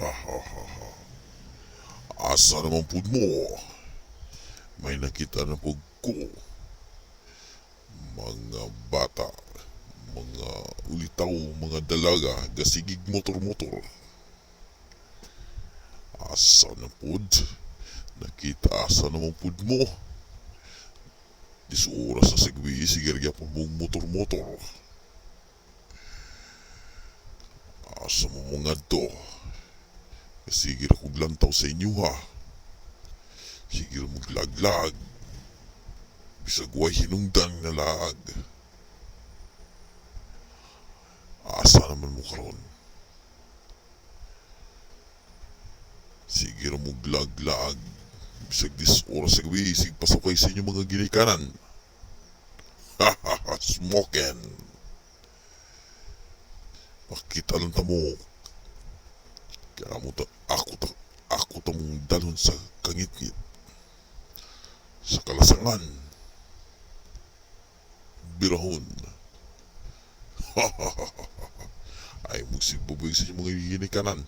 Ha ha ha ha. Asa naman pud mo? May nakita na pud ko. Mga bata, mga ulitaw, mga dalaga, gasigig motor-motor. Asa na pud? Nakita asa naman pud mo? Dis oras na sa gabi, sige gyapon mong motor-motor. Asa mo mga to? Sige ra kog lantaw sa inyo ha. Sige ra mong laglag. Bisag way hinungdan nga laag. Asa naman mo karon? Sige ra mong laglag. Bisag dis oras sa gabi, sige pasukay sa inyong mga ginikanan. Ha ha ha, smoking. Pakita lang ta mo. Kaya mo ta, ako ta mong dalhon sa kangitngit. Sa kalasangan. Birahon. Ha ha ha ha ha. Ay magsibubuig sa inyong mga ginikanan.